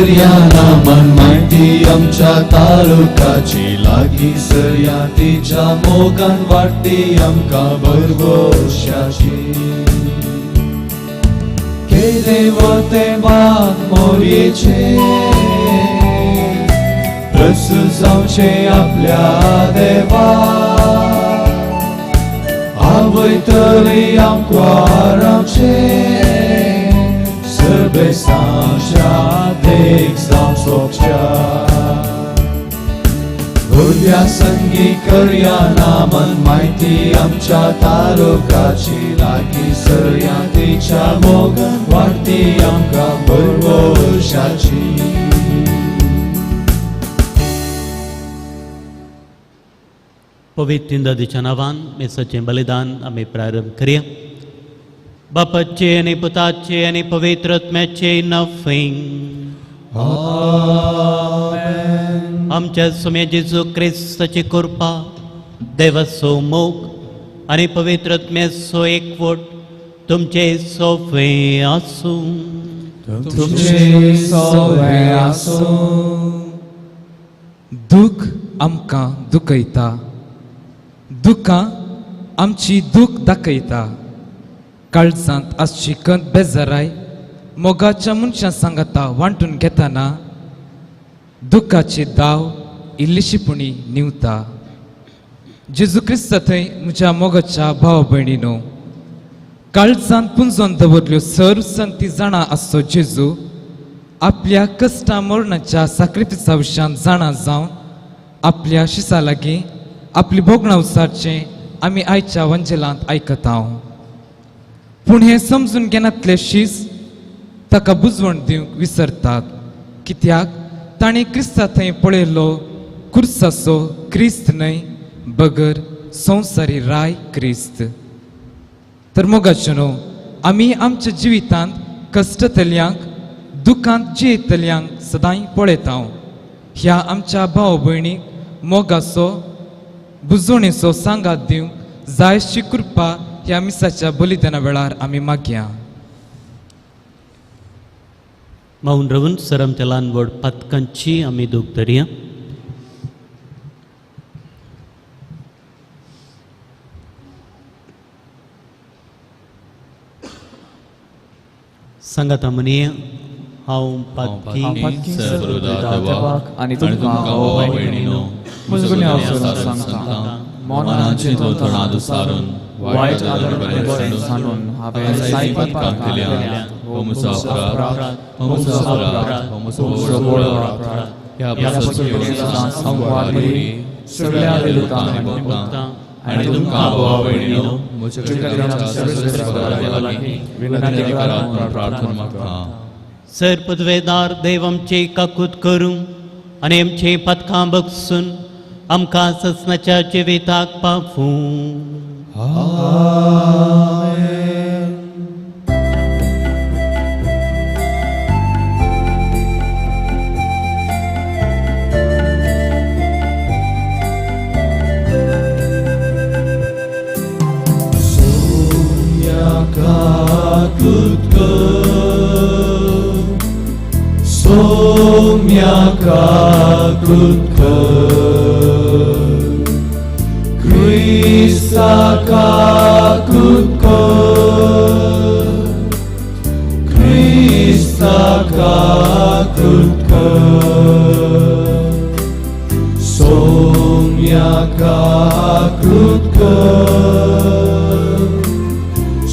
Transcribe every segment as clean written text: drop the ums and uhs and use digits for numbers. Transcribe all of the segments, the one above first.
करया नामान माहिती आमच्या तालुकाची लागीं सरया तिच्या मोगान वाडटी आमकां भरवशाची. केदें वतें बाग मोरयेचें प्रस्तुत जावचें आपल्या देवा आवय तरी आमकां रावचें सर्वेसांच्या देख जावं सोबच्या. भुरग्या संगी करया नामन माहिती आमच्या तालुकाची लागीं सरया तिच्या मोगान वाडटी आमकां भरवशाची. पवित्र दादीच्या नांवान मेसाचें बलिदान आमी प्रारंभ करया. बापाचे आनी पुताचे आनी पवित्र आत्म्याचे नांवान आमेन. आमच्या स्वामी जेजू क्रिस्ताची कृपा, देवाचो मोग आनी पवित्र आत्म्याचो एकवट तुमचे सोवे आसूं. तुमचे सोवे आसूं. दुख आमकां दुखयता, दुखां आमची दूख दाखयता. काळजांत आसची कंत बेजाराय मोगाच्या मनशां सांगाता वांटून घेताना दुखाची दाव इल्लीशी पुणी निवता. जेजू क्रिस्त थंय म्हज्या मोगाच्या भाव भयणीनो, काळजांत पुंजोन दवरल्यो सर्व संती जाणा आसचो जेजू आपल्या कश्टा मरणाच्या साक्रिफिसा विशयान जाणा जावन आपल्या शिसा लागीं आपली भोगणां उसारचें आमी आयच्या वंजेलांत आयकता. पूण हें समजून घेनातले शीस ताका बुजवण दिवंक विसरतात, कित्याक ताणें क्रिस्ता थंय पळयलो कुर्साचो क्रिस्त न्हय बगर संवसारी राय क्रिस्त. तर मोगाच्यो न्हू, आमी आमच्या जिवितांत कश्टतल्यांक दुखांत जियेतल्यांक सदांय पळयता. ह्या आमच्या भाव भयणीक मोगाचो बुजवणेचो सांगात दिवंक जायशी कृपा ह्या मिसाच्या बलिदाना वेळार आमी मागया. मौन रावून सर आमच्या ल्हान व्हड पातकांची आमी दूख धरया. सांगात म्हणया, हांव पातकी देवाक आनी तुमकां भाव भयणीनो म्हजो गुन्यांव सांगता. मनाचे तोंडां दुसारून वायट आदर बरें सांडून हांवें जायतीं पातकां केल्या. हो म्हजो अपराध, हो म्हजो अपराध, हो म्हजो व्हड अपराध. ह्या पासत हांव वारी सगळ्या देवतांक मागता आनी तुमकां भाव भयणीनो म्हज्या देवा लागीं विनंती करात म्हूण प्रार्थना मागता. सर पदवेदार देव आमची काकूत करूं आनी आमची पातकां बगसून आमकां ससनाच्या जिविताक पावूं. आमेन. सोम्या काकूत कर, सोम्या काकूत कर, क्रिस्ता काकूत कर, क्रिस्ता काकूत कर, सोम्या काकूत कर,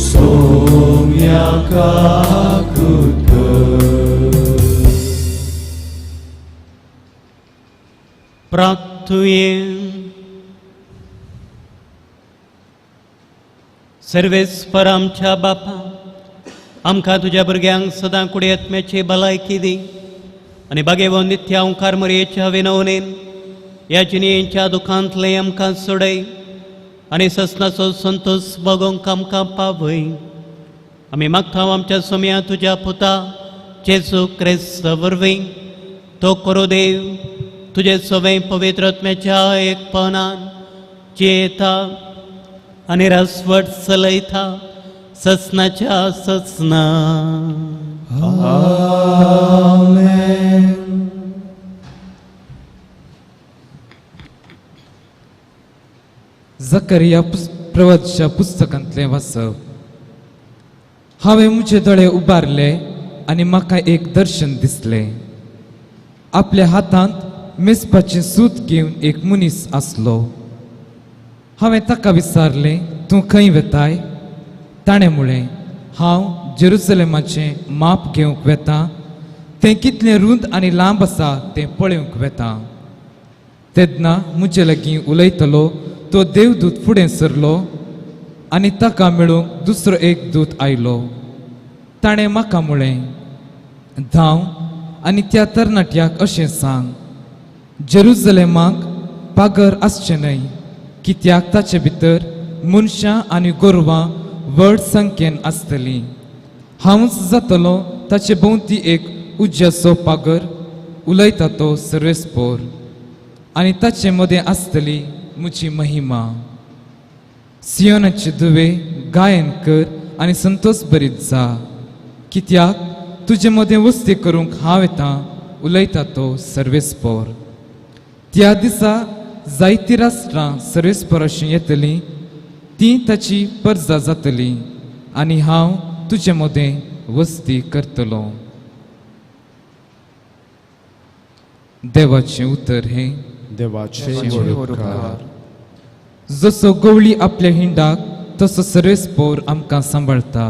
सोम्या काकूत कर. प्रार्थुये. सर्वेस्पर आमच्या बापा, आमकां तुज्या भुरग्यांक सदां कुडी आत्म्याची भलायकी दी आनी बागेवन नित्य ओंकार मरयेच्या विनवणेन ह्या जिणेच्या दुखांतलें आमकां सोडय आनी ससनाचो संतोश बगोवंक आमकां पावय. आमी मागता आमच्या सोम्या तुज्या पुता जेजू क्रिस्त वरवीं तो करो देव तुजे सवें पवित्र आत्म्याच्या एकपणान जियेता आनी रासवट चलयता ससनाच्या ससना. आमेन. जकरिया प्रवादच्या पुस्तकांतलें वाचप. हांवें म्हजे दोळे उबारले आनी म्हाका एक दर्शन दिसलें. आपल्या हातांत मेजपाचें सूत घेवन एक मनीस आसलो. हांवें ताका विचारलें, तूं खंय वेताय? ताणें म्हळें, हांव जेरुसलेमाचें माप घेवंक वेतां, तें कितलें रूंद आनी लांब आसा तें पळोवंक वेतां. तेन्ना म्हजे लागीं उलयतलो तो देवदूत फुडें सरलो आनी ताका मेळूंक दुसरो एक दूत आयलो. ताणें म्हाका म्हळें, धांव आनी त्या तरणाट्याक अशें सांग, जेरुजलेमाक पागर आसचें न्हय, कित्याक ताचे भितर मनशां आनी गोरवां व्हड संख्येन आसतलीं. हांवूच जातलो ताचे भोंवती एक उज्याचो पागर, उलयता तो सर्वेस्पोर, आनी ताचे मदें आसतली म्हजी महिमा. सियोनाचे दुवे गायन कर आनी संतोष भरीत जा, कित्याक तुजे मदें वस्ती करूंक हांव येतां, उलयता तो सर्वेस्पोर. त्या दिसा जायतीं राष्ट्रां सर्वेस्पोराशी येतलीं, तीं ताची परजा जातली आनी हांव तुजे मदें वस्ती करतलो. देवाचें उतर हें. देवाचे उपकार. जसो गवळी आपल्या हिंडाक तसो सर्वेस्पोर आमकां सांबाळटा.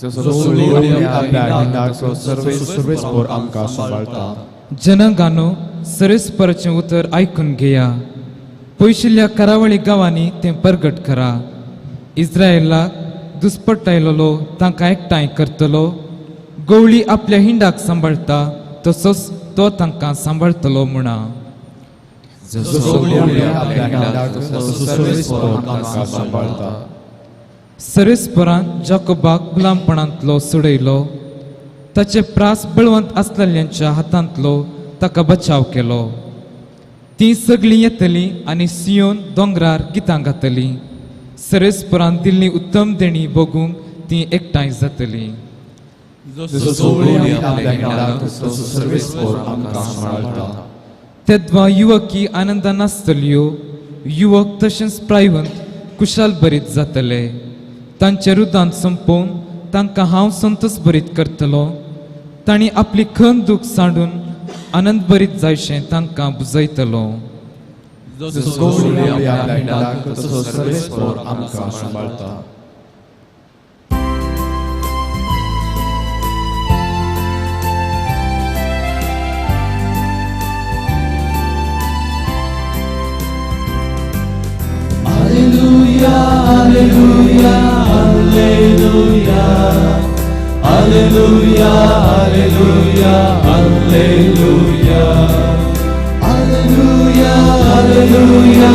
जसो गवळी आपल्या हिंडाक तसो सर्वेस्पोर आमकां सांबाळटा. जनगानो सर्वेस्पोराचें उतर आयकून घेया, पयशिल्ल्या करावळी गांवांनी तें परगट करा. इस्रायलाक दुस्पटायलोलो तांकां एकठांय करतलो. गवळी आपल्या हिंडाक सांबाळटा तसोच तो तांकां सांबाळटलो म्हणा. जसो गवळी आपल्या हिंडाक तसो सर्वेस्पोर आमकां सांबाळटा. सर्वेस्पोरान जाकोबाक गुलामपणांतलो सोडयलो, ताचे प्रास बळवंत आसलेल्यांच्या हातांतलो ताका बचाव केलो. तीं सगळीं येतलीं आनी सियोन दोंगरार गितां गातलीं. सर्वेस्पोरान दिल्ली उत्तम देणी भोगूंक तीं एकठांय जातलीं. जसो गवळी आपल्या हिंडाक तसो सर्वेस्पोर आमकां सांबाळटा. तेद्वा युवकी आनंदान आसतल्यो, युवक तशेंच प्रायवंत कुशाल भरीत जातले. तांचे रुदान संपोवन तांकां हांव संतोष भरीत करतलो. तांणी आपली खन दूख सांडून आनंद भरीत जायशें तांकां बुजयतलो. जसो गवळी आपल्या हिंडाक तसो सर्वेस्पोर आमकां सांबाळटा. Alleluia, alleluia, alleluia, alleluia, alleluia, alleluia, alleluia, alleluia,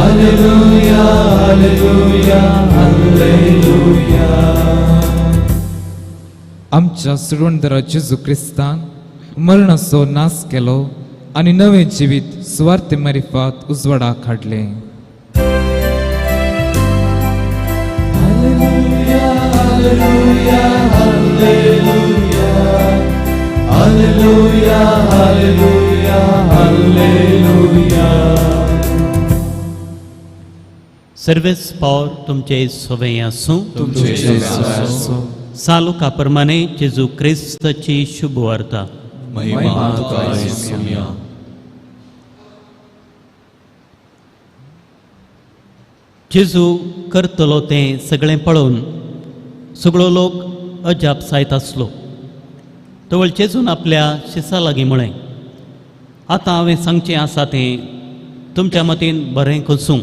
alleluia, alleluia, alleluia. आमच्या सुरवंदरा जेजू क्रिस्तान मरणाचो नाश केलो आनी नवें जिवीत सुवार्ते मारिफात उजवाडाक हाडलें. Alleluia, alleluia, alleluia, alleluia, alleluia, alleluia. सर्वेस्पोर तुमचे सवय आसूं. तुमचे आसूं. सालुका प्रमाणे जेजू क्रिस्ताची शुभवार्ता. महिमा तुका येसुया. जेजू करतलो तें सगळें पळोवन सगळो लोक अजाप जायत आसलो. तवळ जेजून आपल्या शिसा लागीं म्हळें, आतां हांवें सांगचें आसा तें तुमच्या मतीन बरें कसूं.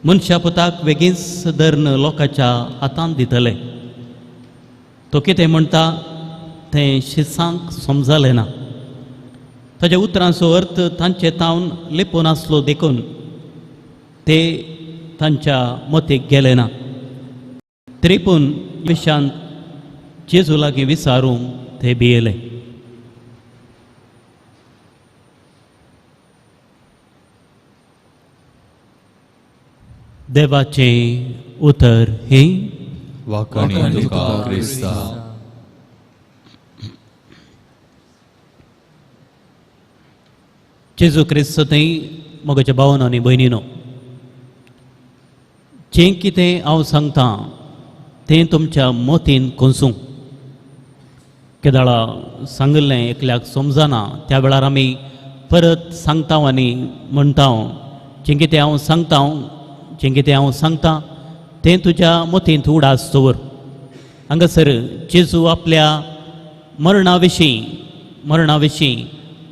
मनशा पुताक वेगींच धरून लोकांच्या हातांत दितले. तो कितें म्हणटा तें शिसांक समजलें ना. ताज्या उतरांचो अर्थ तांचे तावन लिपून आसलो देखून ते तांच्या मतीक गेले ना. तरी पूण विशांत जेजू लागीं विचारूंक ते भियेले. देवाचें उतर हें. वाखाणी तुका क्रिस्ता. जेजू क्रिस्त थंय मोगाच्या भावानो आनी भयणीनो, जें कितें हांव सांगतां तें तुमच्या मतीन कोंसूं. केदाळा सांगिल्लें एकल्याक समजना त्या वेळार आमी परत सांगता आनी म्हणटा, जें कितें हांव सांगता, जें कितें हांव सांगतां तें तुज्या मतींत उडास दवर. हांगासर जेजू आपल्या मरणा विशीं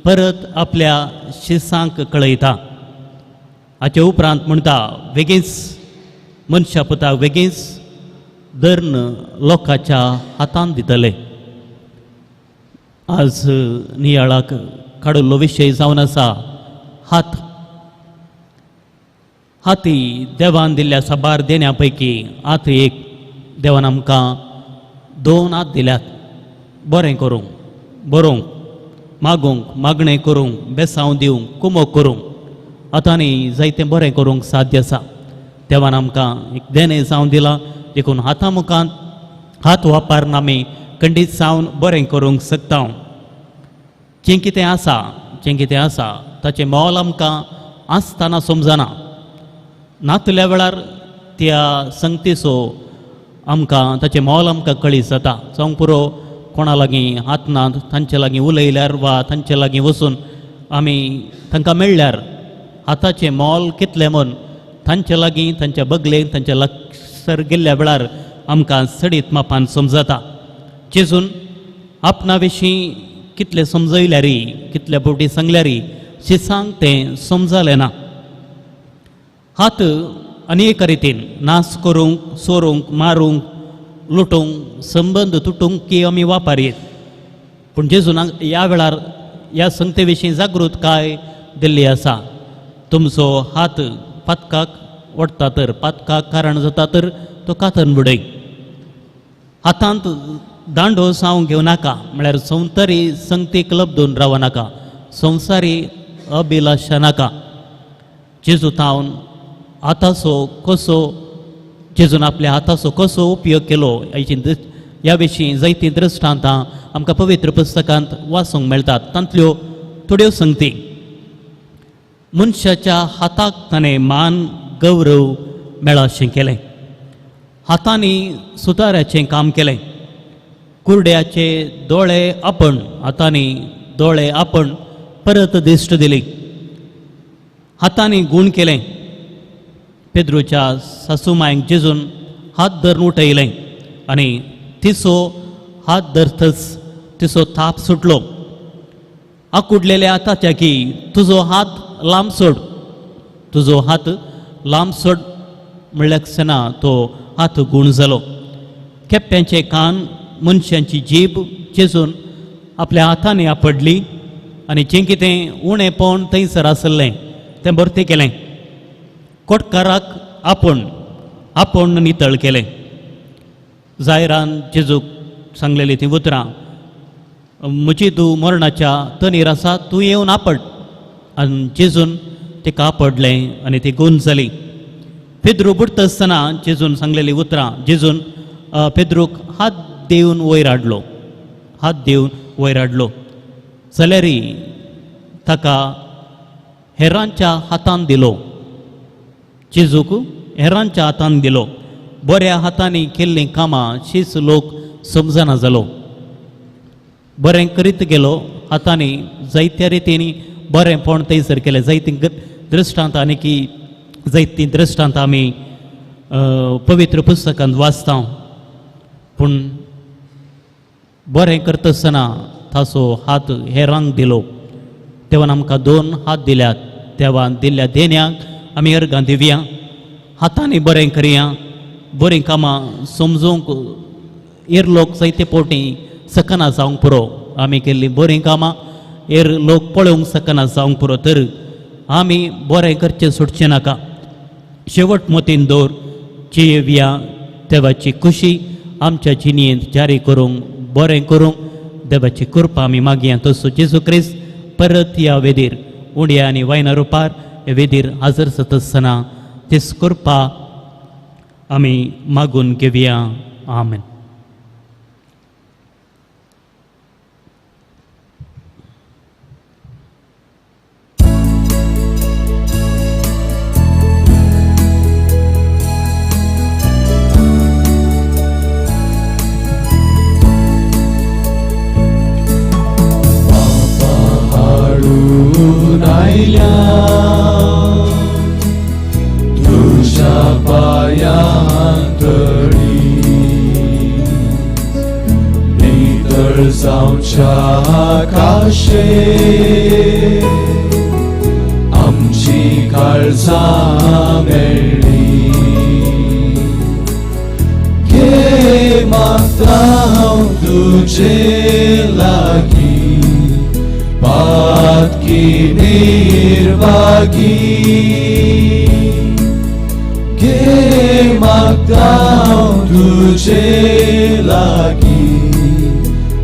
परत आपल्या शिसांक कळयता. हाचे उपरांत म्हणटा, वेगींच मनशा पुताक वेगींच धरून लोकांच्या हातान दितले. आज नियाळाक काडिल्लो विशय जावन आसा हात. हाती देवान दिल्ल्या साबार देण्या पैकी हात एक. देवान आमकां दोन हात दिल्यात, बरें करूंक, बरोवंक, मागूंक, मागणें करूंक, बेसांव दिवंक, कुमोक करूंक. हातांनी जायतें बरें करूंक साध्य आसा. देवान आमकां एक देणें जावन दिलां, देखून हाता मुखान हात वापरून आमी खंडीत जावन बरें करूंक शकता. जें कितें आसा, जें कितें आसा ताचें मोल आमकां आसतना समजना. नातल्या वेळार त्या संगतीचो आमकां ताचें मोल आमकां कळीत जाता. जावंक पुरो कोणा लागीं हात ना तांचे लागीं उलयल्यार वा तांचे लागीं वचून आमी तांकां मेळ्ळ्यार हाताचें मोल कितलें म्हूण तांचे लागीं, तांच्या बगलेक, तांच्या लागसर गेल्ल्या वेळार आमकां चडीत मापान समजता. जेजून आपणा विशीं कितलें समजयल्यारी, कितले फावटी सांगल्यारी शिसांक तें समजलें ना. हात अनेक रितीन नाश करूंक, चोरूंक, मारूंक, लुटूंक, संबंद तुटूंक की आमी वापरयत. पूण जेजून ह्या वेळार ह्या संगते विशीं जागृतकाय दिल्ली आसा. तुमचो हात पातकाक ओडटा तर, पातकाक कारण जाता तर तो कातन बुडय. हातांत दांडो सावंक घेवं नाका, म्हळ्यार संवसारी संगतीक लब्दून रावं नाका, संवसारी अभिलाशा नाका. जेजू तावन हाताचो कसो, जेजून आपल्या हाताचो कसो उपयोग केलो ह्या विशीं जायतीं दृश्टांतां आमकां पवित्र पुस्तकांत वाचूंक मेळटात. तांतल्यो थोड्यो संगती. मनशाच्या हाताक ताणें मान गौरव मेळाशें केलें. हातांनी सुताऱ्याचें काम केलें. कुरड्याचे दोळे आपण, हातांनी दोळे आपण परत दिश्ट दिली. हातांनी गूण केलें. पेद्रूच्या सासूमायक जेजून हात धरून उठयलें आनी तिचो हात धरतच तिचो ताप सुटलो. आकुडलेल्या हाताच्या की तुजो हात लांब सोड, तुजो हात लांब सोड म्हणल्यार क्षणा तो हात गूण जालो. केप्प्यांचे कान, मनशांची जीब जेजून आपल्या हातांनी आपडली आनी जें कितें उणेपण थंयसर आसलें तें भरतें केलें. कोटकाराक आपूण आपूण नितळ केलें. जायरान जेजूक सांगलेली तीं उतरां, म्हजी तूं मरणाच्या तनीर आसा, तूं येवन आपड. आनी जेजून तिका आपडलें आनी ती गूण जाली. पेद्रू बुडटा आसतना जेजून सांगलेली उतरां, जेजून पेद्रूक हात दिवन वयर हाडलो, हात दिवन वयर हाडलो. जाल्यार ताका हेरांच्या हातान दिलो, जेजूक हेरांच्या हातान दिलो. बऱ्या हातांनी केल्लीं कामां शीस लोक समजना जालो. बरें करीत गेलो, हातांनी जायत्या रितींनी बरेंपण थंयसर केलें. जायतीं दृश्टांत आनी की जायतीं दृश्टांत आमी पवित्र पुस्तकांत वाचता. पूण बरें करता आसतना ताचो हात हेरांक दिलो. देवान आमकां दोन हात दिल्यात. देवान दिल्ल्या देण्यांक आमी अर्गां दिवया, हातांनी बरें करया. बरीं कामां समजूंक हेर लोक जायते फावटी शकना जावंक पुरो. आमी केल्लीं बरीं कामां हेर लोक पळोवंक शकना जावंक पुरो. तर आमी बरें करचें सोडचें नाका. शेवट मतीन दवर, जियेवया देवाची खुशी आमच्या जिणेंत जारी करूंक, बरें करूंक देवाची कृपा आमी मागया. तसो जेजू क्रिस्त परत ह्या वेदीर उंड्या आनी वायना रुपार ह्या वेदीर हाजर जाता आसतना तीच कृपा आमी मागून घेवया. आमेन. आयल्या तुज्या पांयां तळी नितळ जावच्या आकाशे आमची काळजां मेळ्ळी घे मागता हांव तुजे लागीं पातकी निर्भागी घे मागता हांव तुजे लागीं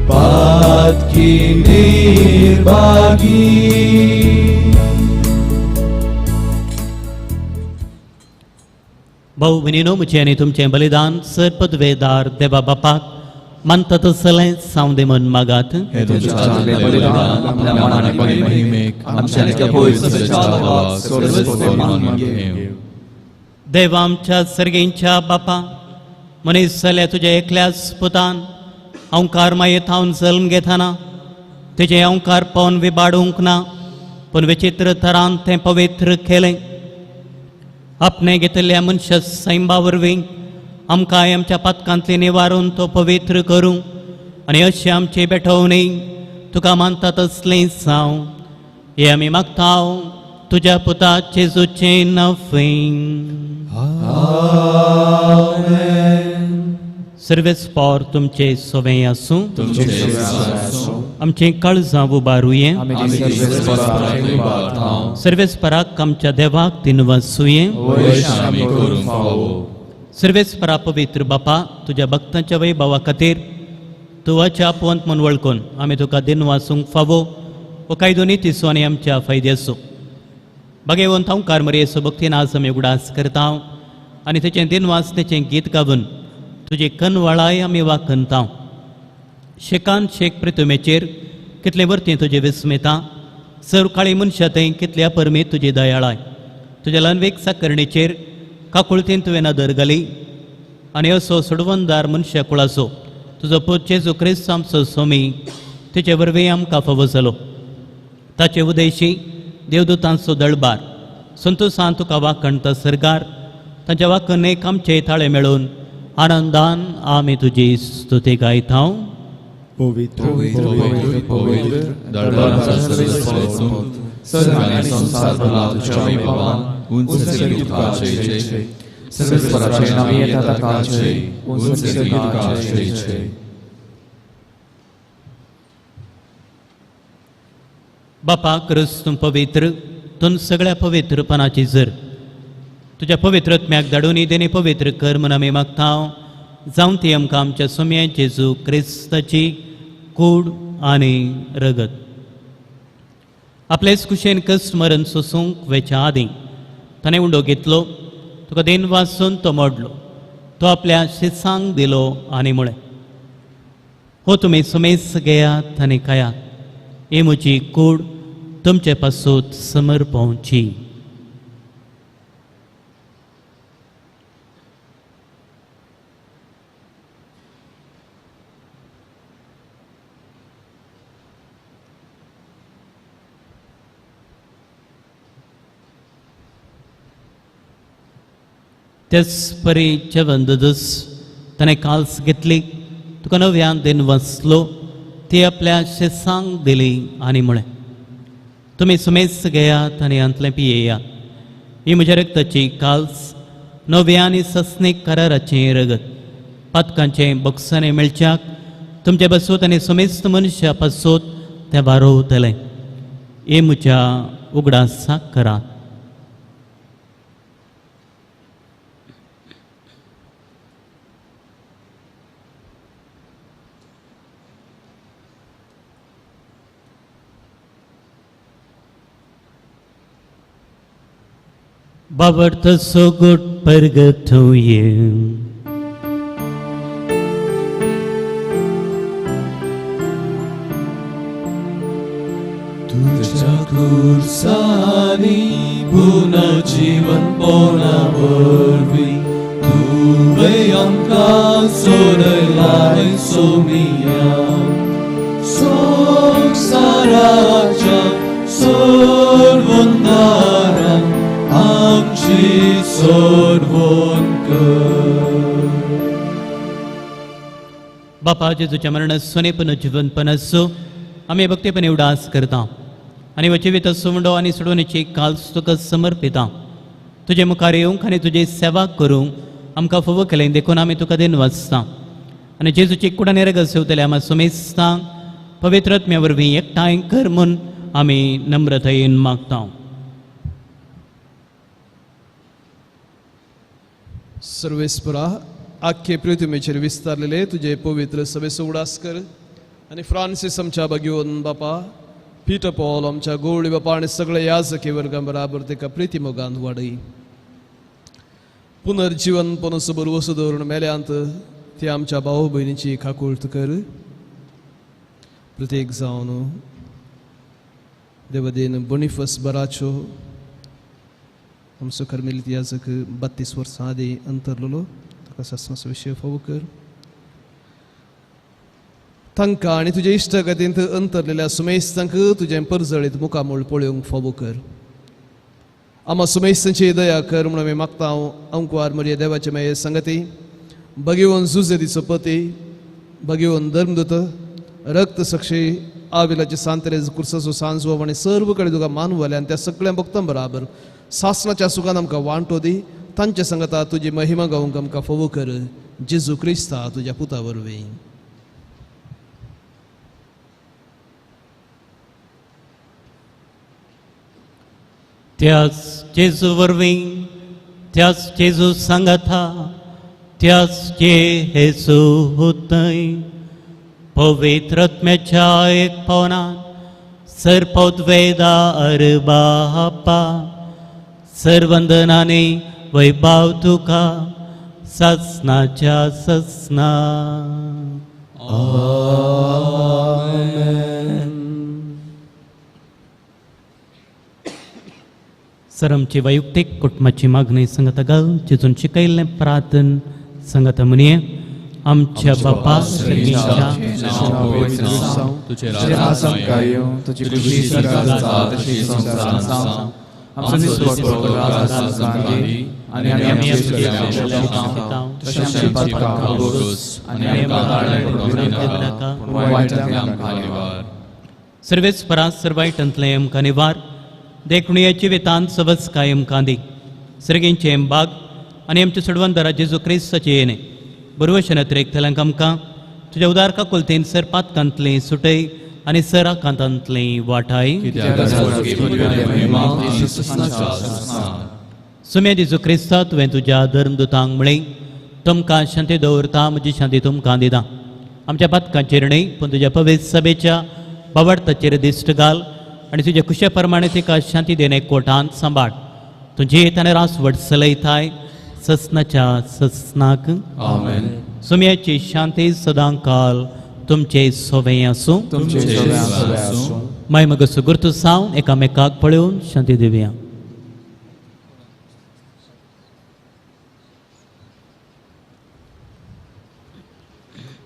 पातकी निर्भागी. भाऊ भयणीनो, म्हजें आनी तुमचें बलिदान सर पदवेदार देवा बापाक मानता तसलें जावं दी म्हूण मागात. हे तुमच्या हातांतलें बलिदान आपल्या मानाक आनी महिमेक आमच्या आनी त्या पवित्र देवाक सर्वेस्पर मानून घेवं. देव आमच्या सर्गेंच्या बापा, मनीस जाल्या तुज्या एकल्याच पुतान अंकार माये थावन जल्म घेतना तुजें अंकार पवन विबाडूंक ना, पूण विचित्र थरान तें पवित्र केलें. आपणें घेतिल्ल्या मनशा सैंबा वरवीं आमकां आमच्या पातकांतली निवारून तो पवित्र करूं आनी अशें आमची बेठोवणी तुका मानता तसलें जावं, हें आमी मागता तुज्या पुता जेजूचें नांव. सर्वेस्पर तुमचे सोवें आसूं. तुमचे आसूं. आमचें काळजां उबारुये. आमी सर्वेस्पराक उबारता. सर्वेस्पराक आमच्या देवाक दिनवासुये. वयश आमी करूंक फावो. सर्वेस्परा पवित्र बापा, तुज्या भक्तांच्या वैभवा खातीर तुवाच्या आपोवंत म्हूण वळखून आमी तुका दिनवासूंक फावो हो कायदो नितीचो आनी आमच्या फायद्याचो. बागेवंत हांवकार मरयेचो भक्तीन आज आमी उगडास करता आनी तेचें दिनवास तेचें गीत गावन तुजी कनवळाय आमी वाखनता. शेकान शेक प्रतिमेचेर कितले वरती तुजे विस्मिता, सर काळी मनशां थंय कितल्या परमीत तुजी दयाळाय. तुज्या ल्हानवेक साकरणेचेर काकुळतीन तुवें नदर घाली आनी असो सोडवणदार मनशा कुळाचो तुजो पूत जेजू क्रिस्त आमचो स्वामी तेचे वरवीं आमकां फावो जालो. ताचे उदेशी देवदूतांचो दळबार संतोसान तुका वाखणता सरकार, तांच्या वाखणेक आमचे ताळे मेळून आनंदान आमी तुजी स्तुती गायता. पवित्र पवित्र पवित्र दरबाराचा सर्वेस्पर, स्वर्ग आनी संवसार भरला तुज्या वैभवान. उंच सर्गी तुका जय जय. सर्वेस्पराचे नांव येता ताका जय. उंच सर्गी तुका जय जय. बापा क्रिस्त पवित्र तूं सगळ्या पवित्रपणाची जर तुज्या पवित्रत्म्याक धाडून देणे पवित्र कर म्हूण आमी मागता. जावं ती आमकां आमच्या सोम्या जेजू क्रिस्ताची कूड आनी रगत. आपलेच कुशेन कश्ट मरण सोसूंक वेच्या आदीं ताणें उंडो घेतलो, तुका देन वासून तो मोडलो, तो आपल्या शिसांक दिलो आनी म्हळें, हो तुमी सुमेस घेयात आनी खायात, ही म्हजी कूड तुमचे पासून समर्पवची. तेच परी जेवण दस ताणें काल्स घेतली, तुका नव्यान दिन वसलो, ती आपल्या शेसांक दिली आनी म्हळें, तुमी सुमेस घेयात आनी हांतलें पियेयात, ही म्हज्या रक्ताची काल्स नव्या आनी सस्नीक कराराचें रगत, पातकांचें बोगसाणें मेळच्याक तुमचे बसूत आनी सुमेस्त मनशा पासूत तें वारोवतलें. हे म्हज्या उगडासाक करात. बाबर्थ सोगोट परगतोये. तुझ्या खुर्सानी पुनर्जीवन पोना वरवीं तुवें आमकां सोडयलाय सोमिया. संवसाराच्या सोडवणदारा आमची सोडवण कर. बापा जेजूच्या मरण सोनेपण जीवनपण असो आमी भक्तीपण उडास करता आनी वचिवीत सुमडो आनी सोडवणेची काल तुका समर्पिता. तुजे मुखार येवंक आनी तुजी सेवा करूंक आमकां फावो केलें देखून आमी तुका then वाचता आनी जेजूची कुडान रगत सेवतले आमा सुमेस्तांक पवित्र आत्म्या वरवीं एकठांय कर म्हूण आमी नम्रतायेन मागता. सर्वेस्परा आख्खे पृथ्वीचेर विस्तारलेले तुजे पवित्र सभेचो उडास कर आनी फ्रांसीस आमच्या बागेवन बापा, पीटर पॉल आमच्या गोवळी बापा आनी सगळे याजकी वर्गां बराबर तेका प्रिती मोगान वाडय. पुनर्जीवन पनसो बरवसो दवरून मेल्यांत ती आमच्या भाव भयणीची काकुळट कर. प्रत्येक जावन देवदेन बोनिफस बराचो आमचो कर्मेलीत याजक 32 वर्सां आदीं अंतरलेलो ताका सासणाचो विशय फावो कर. तांकां आनी तुजे इश्टगतींत अंतरलेल्या सुमेस्तांक तुजें परजळीत मुखामूळ पळोवंक फावो कर. आमा सुमेस्तांची दया कर म्हणून आमी मागता. हांव अंकवार म्हजे देवाचे माये संगती भगेवन जुजेदीचो पती, भगेवन धर्मदूत, रक्त सक्षी आविलाचे सांतरेज कुर्साचो सांजवो आनी सर्व कडेन तुका मानवले आनी त्या सगळ्या भक्तां बराबर सासणाच्या सुखान आमकां वांटो दी. तांच्या संगता तुजी महिमा गावंक आमकां फावो कर. जेजू क्रिस्ता तुज्या पुता वरवीं. त्याच जेजू वरवीं, त्याच जेजू सांगाता, त्याच जेजू हुतय पवित्र आत्म्याच्या एक पवनान सर्पोद्वेदा अरबापा सर्वंदनाने वैभाव तुका ससनाच्या ससना. आमेन. सर आमची वैयक्तीक कुटुंबाची मागणी संगता घाल जेजून शिकयल्लें प्रार्थन संगता म्हणये. आमच्या बापा सर्गीच्या तुझे राज आमकां येवं, तुजी खुशी स्वर्गांत जाता तशी संवसारांत जावं. आमचो दिसपट्टो घास आमकां दी आनी आमी आमच्या चुकल्यांक तशें आमची पातकां भोगोस आनी आमकां ताळ्यान पडूंक दिनाका, पूण वायटांतलें आमकां निवार. सर्वेस्परा सर्वायटांतलें आमकां निवार देखून ह्या जिवितांत सवस्काय आमकां दी. सर्गींचें बाग आनी आमच्या सोडवणदारा जेजू क्रिस्ताचें येणें बरवशन अत्रेकतल्यांक आमकां तुज्या उदार काकुळतेन सर पातकांतलें सुटय आनी सर आकांतांतलें वाटाय. सुम्या जेजू क्रिस्ता तुवें तुज्या धर्मदुतांक म्हळें तुमकां शांती दवरता, म्हजी शांती तुमकां दिता. आमच्या पातकांचेर न्हय पूण तुज्या पवित्र सभेच्या बावडताचेर दिश्ट घाल आनी तुज्या कुशे प्रमाणे तिका शांती देणे कोटांत सांबाळ. तुजी ताणें रास वडसलयताय ससनाच्या ससनाक. आमेन. सुम्याची शांती सदां काल तुमचे सोवे आसूं. तुमचे सोवे आसूं. माय मग सुगुर्त सावन एकामेकाक पळोवन शांती दिवया.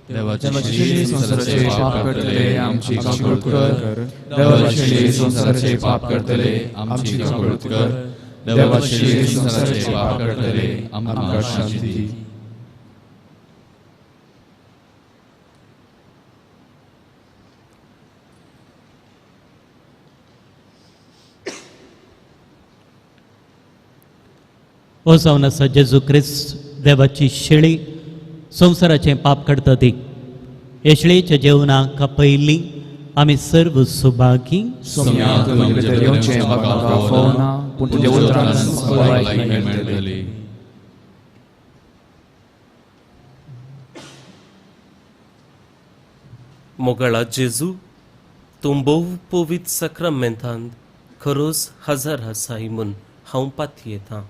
देवाचे शेळी संवसाराचे पाप करतले आमची काकुळट कर. देवाचे शेळी संवसाराचे पाप करतले आमची काकुळट कर. देवाचे शेळी संवसाराचे पाप करतले आमकां शांती दी. हो जावन आसा जेजू क्रिस्त देवाची शेळी संवसाराचें पाप काडटा ती. ह्या शेळयेच्या जेवणाक पयलीं आमी सर्व सुभागी. मोगळा जेजू, तूं भोव पवित्र साक्रामेंतांत खरोच हजार आसाय म्हूण हांव पातयेतां.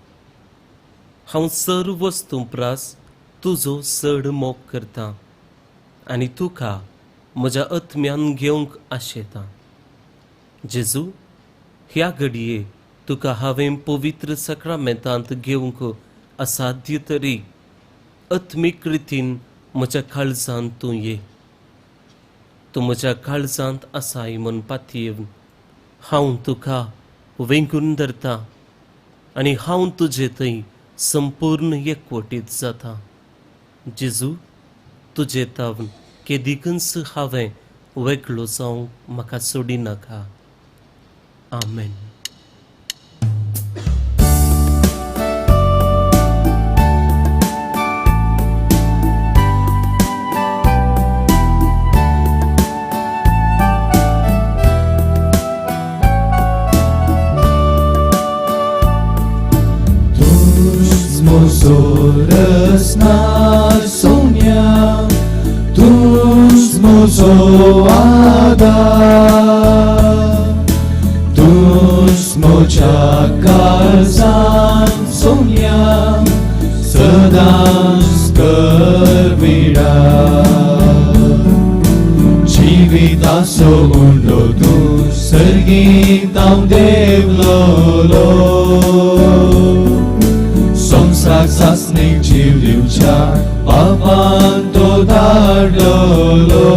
हांव सर्व वस्तूं प्रास तुजो चड मोग करता आनी तुका म्हज्या आत्म्यान घेवंक आशेता. जेजू, ह्या घडये तुका हांवें पवित्र साक्रामेंतांत घेवंक असाध्य तरी आत्मीक रितीन म्हज्या काळजांत तूं ये. तूं म्हज्या काळजांत आसाय म्हूण पातयेवन हांव तुका वेंगून धरता आनी हांव तुजे थंय संपूर्ण एकवटीत जाता. जेजू, तुजे तावन केदिकूच हांवें वेगळो जावंक म्हाका सोडिनाका. आमेन. Soresna Sonia, tus mozo adar, tus mocha kalsan Sonia, सदांच करविडा. जिविताचो उंडो तूं सर्गींत हांव देवलोलो, संवसार सासणीक जीव दिवच्या बापान तो धाडलोलो.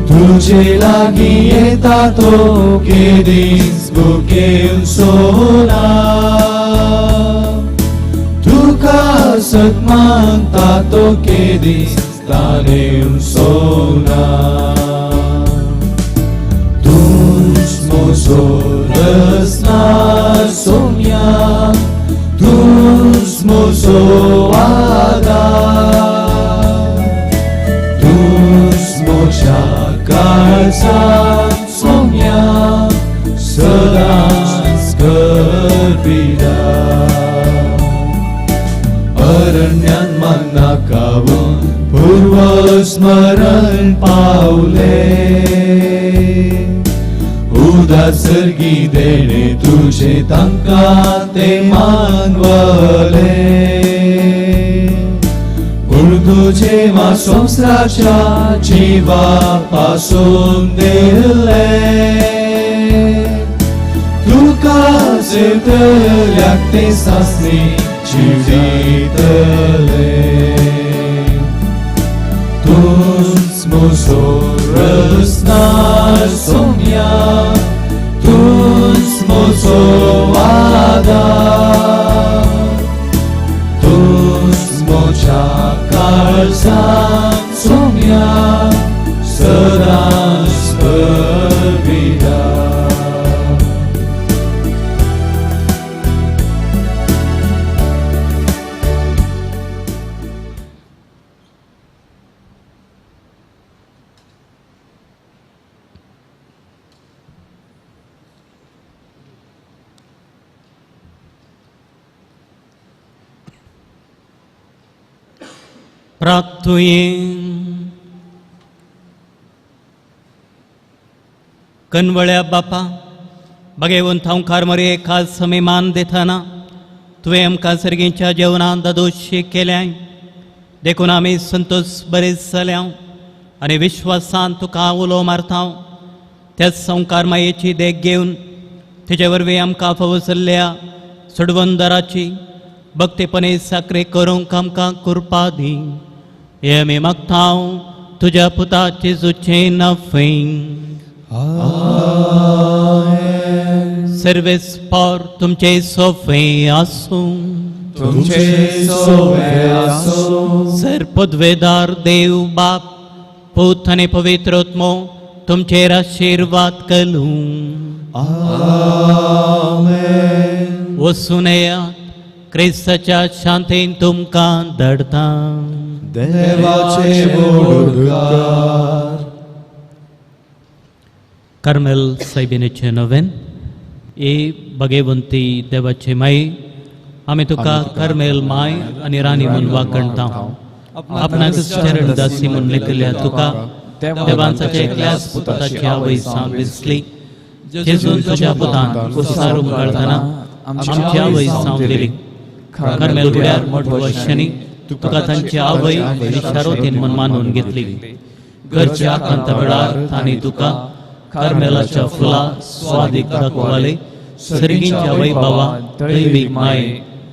तुजे लागीं येता तो केदीच भुकेवचो ना, तुका सत मानता तो केदीच तानेवचो ना. तूंच म्हजो रसना सोम्या, तूंच म्हजो आदार, तूंच म्हज्या काळजांत सोम्या, सदांच करपिडा. अरण्यान मन्नाकावून पूर्व स्मरण पावले, उदार सर्गी देणे तुझे तांकां ते मानवले. पूण तुजे मा संवसाराच्या जिवा पासून दिले, तुका सेवतल्याक ते सासणी जीव दितले. तूंच म्हजो रसना सोम्या, तूंच म्हजो आदार, तूंच म्हज्या काळजांत सोम्या, सदांच करविडा. प्राप्तुये कनवळ्या बापा बगेवन थांवकार मरे खास समी मान देताना तुवें आमकां सर्गींच्या जेवणान दादोशी केल्याय, देखून आमी संतोष बरेच जाल्या आनी विश्वासान तुका उलो मारता. त्याच संवकार मायेची देख घेवन तिचे वरवीं आमकां फावो जाल्ल्या सोडवंदराची भक्तीपणे साकरे करूंक आमकां कृपा दी. हे आमी मागता तुज्या पुता जेजूचे नांवान. सर्वेस्पर तुमचे सोफे आसूं, तुमचे सोफे आसूं. सर पदवेदार देव बाप पूत आनी पवित्र आत्मो तुमचेर आशिर्वाद करूं. आमेन. वचून येयात, क्रिस्ताच्या शांतीन तुमकां धाडटा. देवाचे उपकार. कार्मेल सायबिणीचें नवेन. ए भगेवंती देवाचे माई, आमी तुका कार्मेल माय आनी राणी म्हूण वाखणटा. आपणाक चरण दासी म्हूण लेखिल्ल्या तुका देवांच्या एकल्याच पुताची आवय सावन दिसली. जेजून तुज्या पुतान कुसार उमकाळतना आमची आवय सावन दिली. कार्मेल गुड्यार मोठवशांनी तुका तांची आवय आनी शारोतीन म्हूण मानून घेतली. घरच्या आकांता वेळार तांणी तुका कार्मेलाच्या फुलां स्वादीक दाखवाले. सर्गींच्या वैभवा दैवीक माये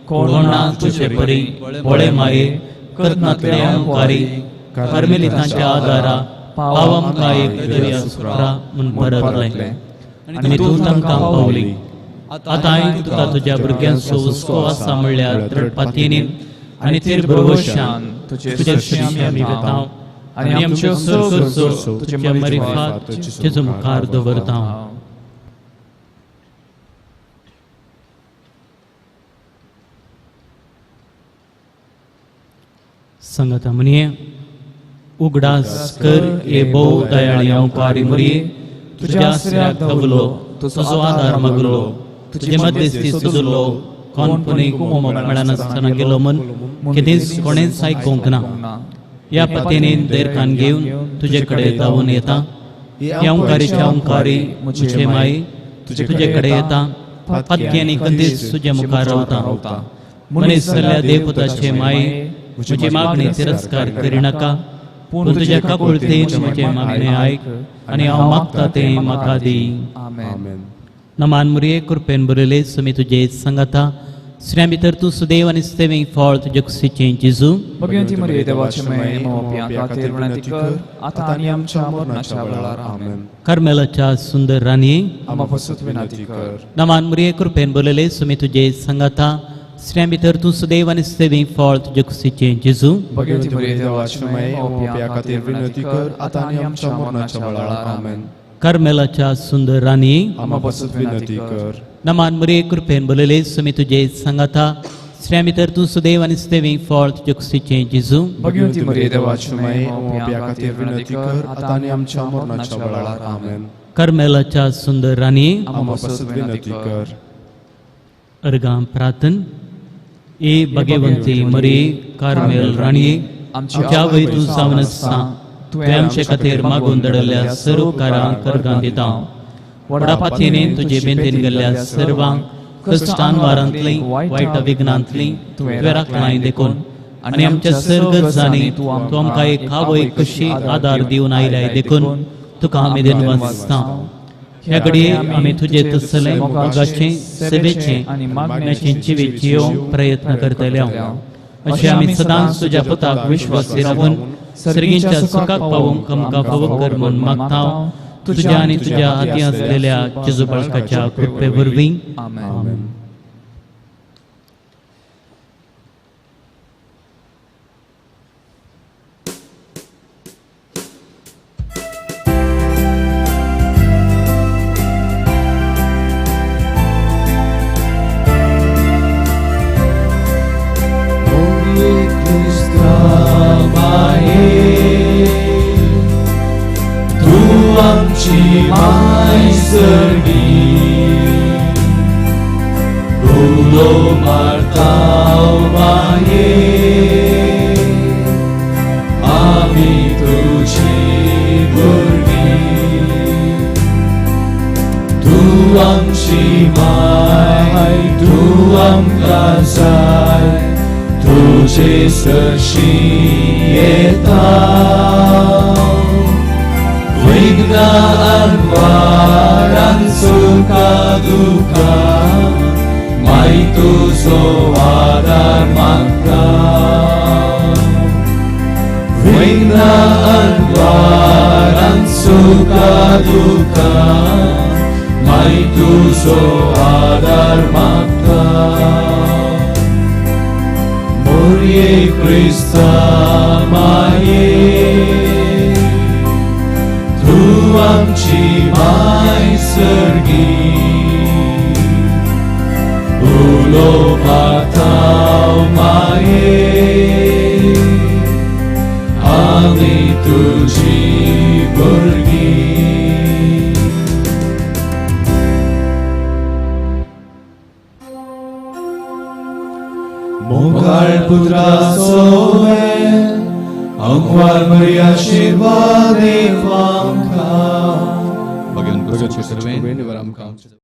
कोणा तुजे परी भोळे माये करनातले अहंकारी कार्मेलितांच्या आदारा पाव आमकां एक दर्या सुक्रा म्हूण परतलें आनी तूं तांकां पावली. आतां तुका तुज्या भुरग्यांचो हुस्को आसा म्हणल्यार दृढ पातयेन आनी तेर भरवशान तुजे सरशी आमी वेता आनी आमच्यो गरजो तुज्या मरिफात तुजे मुखार दवरता. संगता म्हणये उगडास कर हे भोव दयाळी अंवकारी मरये, तुज्या आसऱ्याक दवलो, तुजो आदार मागलो, तुजे मध्यस्थी सुजलो, कोण पुणी कुमोमक मेळनासतना गेलो म्हूण कितेंच कोणेंच आयकूंक ना. ह्या पतीने देरकान घेवन तुजे कडेन धांवून येता. ह्या अंवकारीच्या अंवकारी म्हजे माई तुजे कडेन येता, पातकी आनी कंदीस तुजे मुखार रावता. मनीस जाल्ल्या देवपुताचे माई म्हजी मागणी तिरस्कार करिनाका, पूण तुज्या काकुळतेन म्हजें मागणें आयक आनी हांव मागता तें म्हाका दी. नमान मुरये कृपेन बरयले सुमी तुजे सांगाता, स्त्रियां भितर तूं सुदैव आनी सुदैवीक फळ तुजे कुशीचें जेजू. भगवंती मरिये देवाचे माये, पाप्यां खातीर विनंती कर आतां आनी आमच्या मरणाच्या वेळार. आमेन. कार्मेलाच्या सुंदर राणये, आमकां पासत विनंती कर. नमान मुरये कृपेन बरयले सुमी तुजे सांगाता, स्त्रियां भितर तूं सुदैव आनी सुदैवीक फळ तुजे कुशीचें जेजू. भगवंती मरिये देवाचे माये, पाप्यां खातीर विनंती कर आतां आनी आमच्या मरणाच्या वेळार. आमेन. कार्मेलाच्या सुंदर राणये, आमकां पासत विनंती कर. नमान मुरये कृपेन बरयले सुमी तुजे सांगाता, स्त्रियां भितर तूं सुदैव आनी सुदैवीक फळ तुजे कुशीचें जेजू. भगवंती मरिये देवाचे माये, पाप्यां खातीर विनंती कर आतां आनी आमच्या मरणाच्या वेळार. आमेन. कार्मेलाच्या सुंदर राणये, आमकां पासत विनंती कर. अर्गां प्रार्थन. ए भगवंती मरिये कार्मेल राणये, आमच्या आवय तूं जावन आसा, तुवें आमचे खातीर मागून दडल्ल्या सर्व उपकारांक अर्गां दिता. व्हडा पातयेन तुजे बेंतेन गेल्ल्या सर्वांक कश्टान वारांतलीं वायट विघ्नांतलीं तुवें राखलांय देखून आनी आमच्या सर्व गरजांनी तूं आमकां एक आवय कशी आदार दिवन आयल्याय देखून तुका आमी दिनवासता. ह्या घडये आमी तुजे तसले मोगाचें, सेवेचें आनी मागण्याचें जिवीत जियोवंक प्रयत्न करतले. अशें आमी सदांच तुज्या पुताक विश्वासी रावून सर्गींच्या सुखाक पावूंक आमकां फावो कर म्हूण मागता. तुज्या आनी तुज्या हातीं आसलेल्या जेजू बाळकाच्या कृपे वरवीं. आमेन. Bhagavan Kurukshetra.